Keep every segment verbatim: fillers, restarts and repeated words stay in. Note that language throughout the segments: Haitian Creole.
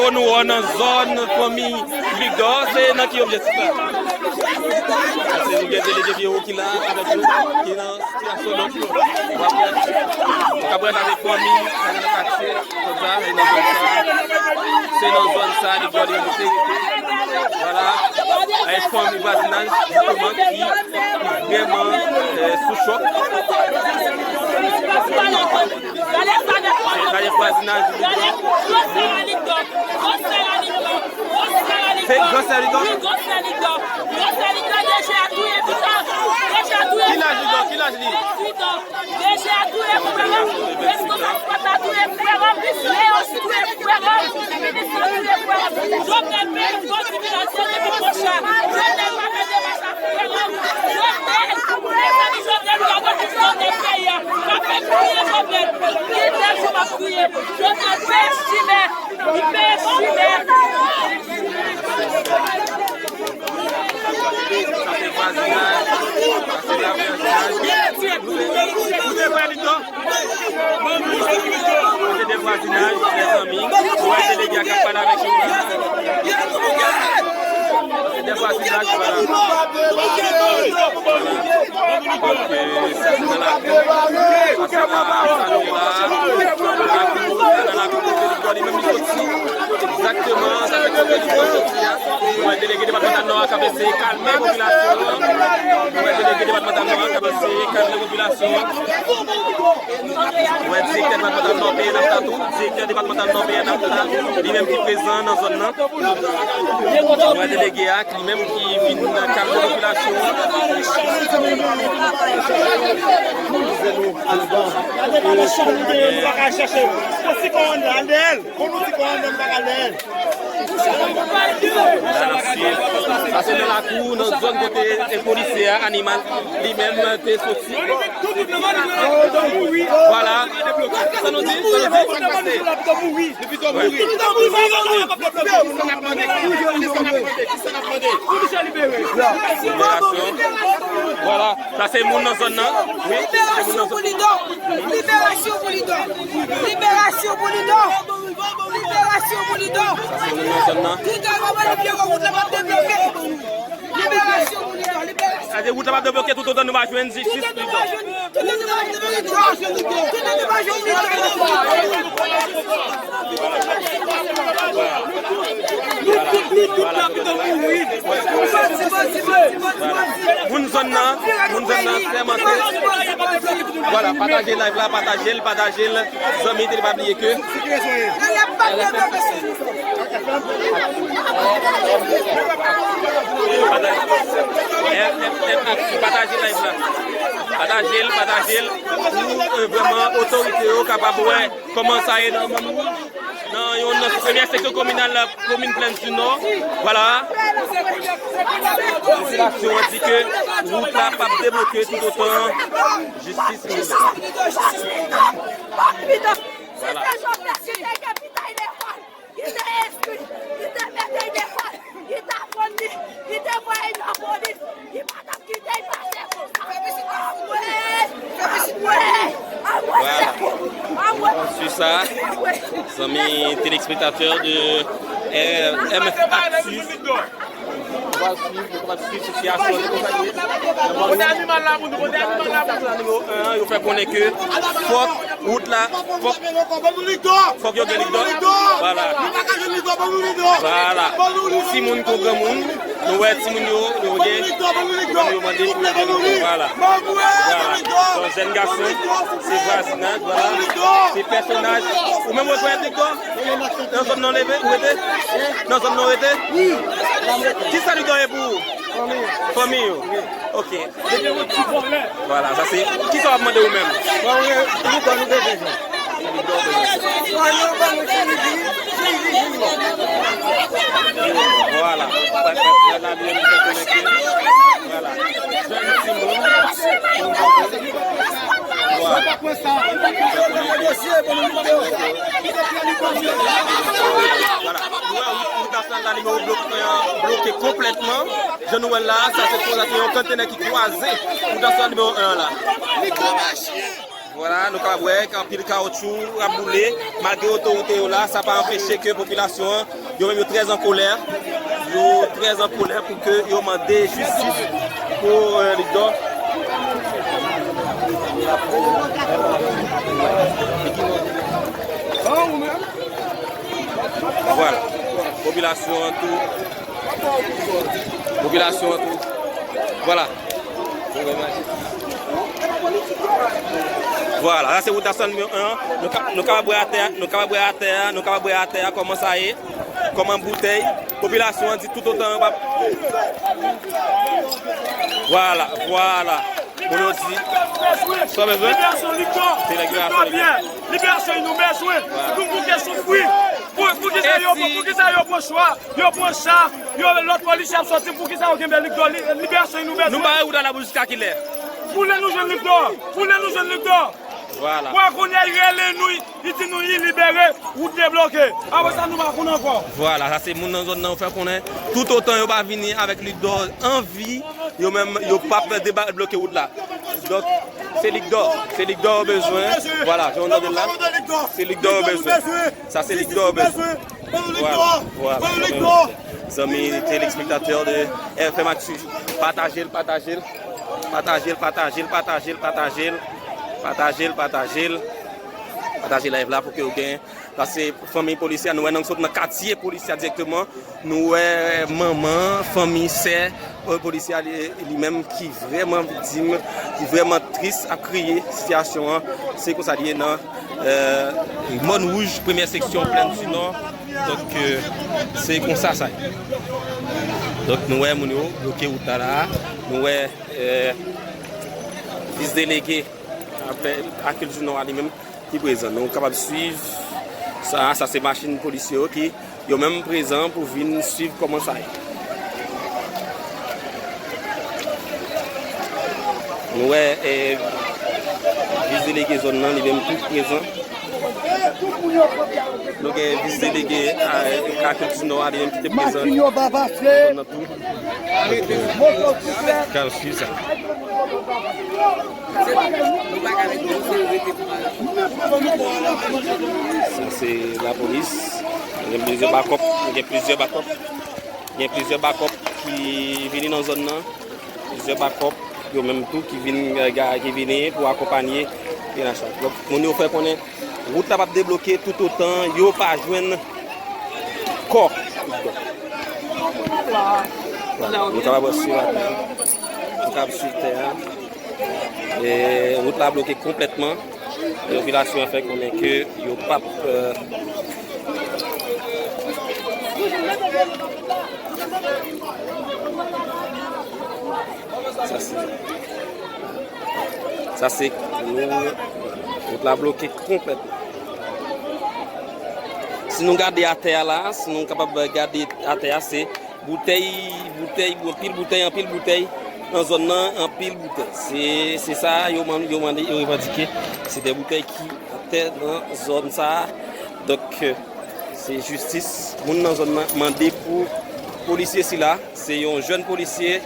Nou wè nan zòn fanmi Ligdò, se nan ki objektif la? Paske nou gen delege Pyewo ki la avèk nou, ki nan sitiyasyon donk. W ap wè, w ap wè sa se fanmi, sa se nan katye, konsa, e nan zòn sa. Se nan zòn sa, Ligdò li rete. Vwala. E fanmi vwazinaj, jisteman, ki vrèman, eh, sou chòk. Gade vwazinaj li. Se gran sè li, non? Ki laj li, non? Ki laj li? Se de vwazinaj, mezanmi. Ou wè delege a k ap pale avèk yo la. Se de vwazinaj, vwala. Donk, euh, sa se nan lakou. Sa se nan lakou, sa nou la. Nan lakou, nan lakou kote Ligdò li menm li soti. Egzakteman, sa se kote Ligdò soti a. Ou wè delege depatmantal Nò a k ap eseye kalme popilasyon an. Ou wè delege depatmantal Nò a k ap eseye kalme popilasyon an. Ou wè direktè depatmantal Nò P N H la tou, direktè depatmantal Nò P N H la, li menm ki prezan nan zòn nan. Ou wè delege a, li menm ki vin kalme popilasyon an. Gade madanm chan ou te ye, nou pa ka chèche. Konsi kò anndan, al dèyè l. Konn nou di kò anndan, nou pa ka al dèyè l. Sa se nan lakou, nan zòn kote e polisye a, Animal, li menm te soti. Vwala. Sa nou di? Sa nou di? Sa k pase? Li pito mouri. Kisa n ap mande? Kisa n ap mande? Kisa n ap mande? Liberasyon. Vwala. Sa se moun nan zòn nan. Wi, se moun nan zòn. Liberasyon pou Lidò. Liberasyon pou Lidò. Liberasyon pou Lidò. Liberasyon pou Lidò. Tout an konprann ke wout la p ap debloke. Liberasyon pou Lidò. Liberasyon. Sa vle di wout la p ap debloke toutotan nou pa jwenn jistis Lidò. Toutotan nou pa jwenn, toutotan nou pa jwenn Lidò. Toutotan nou pa jwenn Lidò. Moun zòn nan, moun zòn nan sèmante. Vwala, pataje live la, pataje l, pataje l. Zanmi, te pa bliye ke Pataje live la. Pataje l, pataje l. Pou, euh, vrèman otorite yo kapab wè kòman sa ye nan, nan yon nan premyè seksyon kominal komin Plèn di Nò. Vwala. Popilasyon an di ke wout la p ap debloke toutotan jistis pa rive. Vwala. Li te enskri, li te mete l lekòl, li te aprann li, li te voye l nan polis, li pa t ap kite l pase konsa. Anmwey! Anmwey! Anmwey! Vwala. Anmwey! Sou sa, zanmi telespektatè de, eh, M F Actu. Nou pral swiv, nou pral swiv sitiyasyon an. Kote animal la, moun, kote animal la, moun. Nimewo en an, yo fè konnen ke fòk wout la, fòk, fòk yo gen Lidò. Vwala. Vwala. Timoun kou granmoun, nou wè timoun yo, yo gen, yo mande pou yo gen Lidò. Vwala. Vwala. Yon jèn gason, se vwazinaj, vwala. Se pèsonaj. Ou menm ou rekonèt Lidò? Nan zòn nan leve, ou rete? Nan zòn nan rete? Kisa Lidò ye pou ou? Fanmi yo? Ok. Vwala, sa se. Kisa w ap mande ou menm? Vwala. Vwala. Jèn timoun. Vwala. Vwala. Nou wè wout, wout nasyonal la, li bloke, bloke konplètman. Jan nou wè l la, sa se, sa se yon kantena ki kwaze wout nasyonal nimewo en an la. Vwala, nou ka wè anpil kawotchou ap boule. Malgre otorite yo la, sa pa anpeche ke popilasyon an, yo menm yo trè an kolè. Yo trè an kolè pou ke yo mande jistis pou, euh, Luc Dor. Vwala. Popilasyon an tou. Popilasyon an tou. Vwala. Vwala, sa se wout Dawson nimewo en an. Nou ka, nou kapab wè atè a, nou kapab wè atè a, nou kapab wè atè a kòman sa ye, kòman boutèy. Popilasyon an di toutotan yo pa. Vwala, vwala. Moun yo di, sa w bezwen? Liberasyon Luc Dor. Se liberasyon Luc Dor. Liberasyon nou bezwen. Vwala. Nou bouke soufri. Pou, pou ki sa yo, pou ki sa yo pran chwa, yo pran cha, yo lòt polisye ap sòti, pou ki sa yo kenbe Luc Dor? Li, liberasyon nou bezwen. Nou bare wout la pou jiska kilè? Pou lè nou jwenn Luc Dor. Pou lè nou jwenn Luc Dor. Vwala. Pou kounye a, li rele nou, li di nou li libere, wout debloke. Apre sa, nou pa konn ankò. Vwala, sa se moun nan zòn nan yo fè konnen. Toutotan yo pa vini avèk Luc Dor an vi, yo menm, yo p ap debloke wout la. Donk, se Luc Dor. Se Luc Dor yo bezwen. Vwala, jan w tande l la. Se Luc Dor yo bezwen. Sa se Luc Dor yo bezwen. Vwala, vwala. Zanmi telespektatè de F M Actu. Pataje l, pataje l. Pataje l, pataje l, pataje l, pataje l. Pataje l, pataje l. Pataje live la pou ke w gen. Sa se fanmi polisye a. Nou wè nèg sot nan katye polisye a dirèkteman. Nou wè manman, fanmi, sè, euh, polisye a li, li menm ki vrèman viktim, ki vrèman tris, ap kriye sitiyasyon an. Se konsa li ye nan, euh, Mòn Wouj, premyè seksyon, Plèn di Nò. Donk, euh, se konsa sa ye. Donk, nou wè moun yo bloke wout la la. Nou wè, euh, vis delege Akil di Nò a li menm ki prezan. Nou kapab swiv sa, sa se machin polisye yo ki yo menm prezan pou vin swiv kòman sa ye. Nou wè, eh, vis delege zòn nan, li menm tou prezan. Nou gen vis delege a, Akil di Nò a, li menm ki te prezan. Machin yo pa pase. Zòn nan tou. K ap swiv sa. Sa se lapolis. Gen plizyè bakòp. Gen plizyè bakòp. Gen plizyè bakòp ki vini nan zòn nan. Plizyè bakòp yo menm tou ki vin, eh, ga-, ki vini pou akonpanye P N H la. Donk, moun yo fè konnen wout la p ap debloke toutotan yo pa jwenn kò. Nou kapab swiv atè a. Nou kapab swiv tè a. E wout la bloke konplètman. E popilasyon an fè konnen ke yo p ap, euh, sa se, sa se, wout la bloke konplètman. Si nou gade atè a la, si nou kapab gade atè a, se boutèy, boutèy, anpil boutèy, anpil boutèy nan zòn nan, anpil boutèy. Se, se sa yo man-, yo mande, yo revandike. Se de boutèy ki atè nan zòn sa a. Donk, euh, se jistis moun nan zòn nan mande pou polisye sila. Se yon jèn polisye,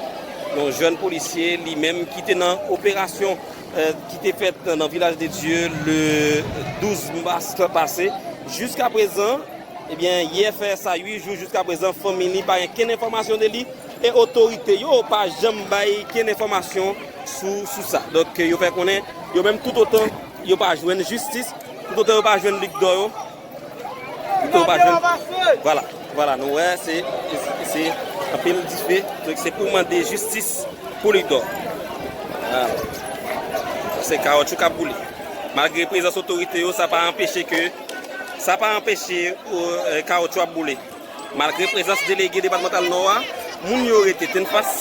yon jèn polisye li menm ki te nan operasyon, euh, ki te fèt nan Vilaj de Dye le douz mas pase. Jiska prezan, ebyen, yè fè sa uit jou, jiska prezan, fanmi li pa gen kenn enfòmasyon de li, e otorite yo pa janm bay kenn enfòmasyon sou, sou sa. Donk, yo fè konnen, yo menm, toutotan yo pa jwenn jistis, toutotan yo pa jwenn Luc Dor yo, toutotan yo pa jwenn, vwala, vwala, nou wè, se, se, se anpil dife, donk se pou mande jistis pou Luc Dor. Vwala. Sa se kawotchou k ap boule. Malgre prezans otorite yo, sa pa anpeche ke, sa pa anpeche, euh, kawotchou ap boule. Malgre prezans delege depatmantal Nò a, moun yo rete tennfas.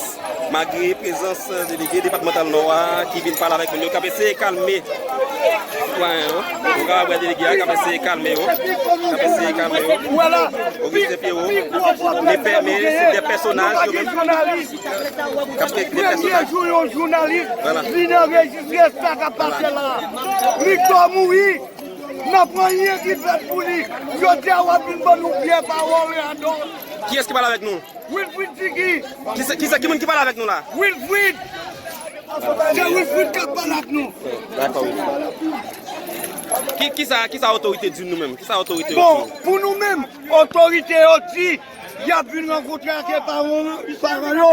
Malgre prezans delege depatmantal Nò a ki vin pale avèk moun yo, k ap eseye kalme. Sitwayen yo, nou kapab wè delege a k ap eseye kalme yo. K ap eseye kalme yo. Augustin Pierrot, men, men se de pèsonaj yo menm. K ap fè de pèsonaj. Premye jou yon jounalis vin anrejistre sa k ap pase la. Luc Dor mouri. N ap anyen ki fèt pou li. Jodi a w ap vin ban nou vyè pawòl radòt. Kiyès ki pale avèk nou? Wilfrid Tiggy. Kisa, kisa, ki moun ki pale avèk nou la? Wilfrid. Se Wilfrid k ap pale ak nou. Dakò, Wilfrid. Kisa, kisa otorite di nou menm? Kisa otorite yo di nou? Bon, pou nou menm, otorite yo di y ap vin rankontre ak paran, paran yo,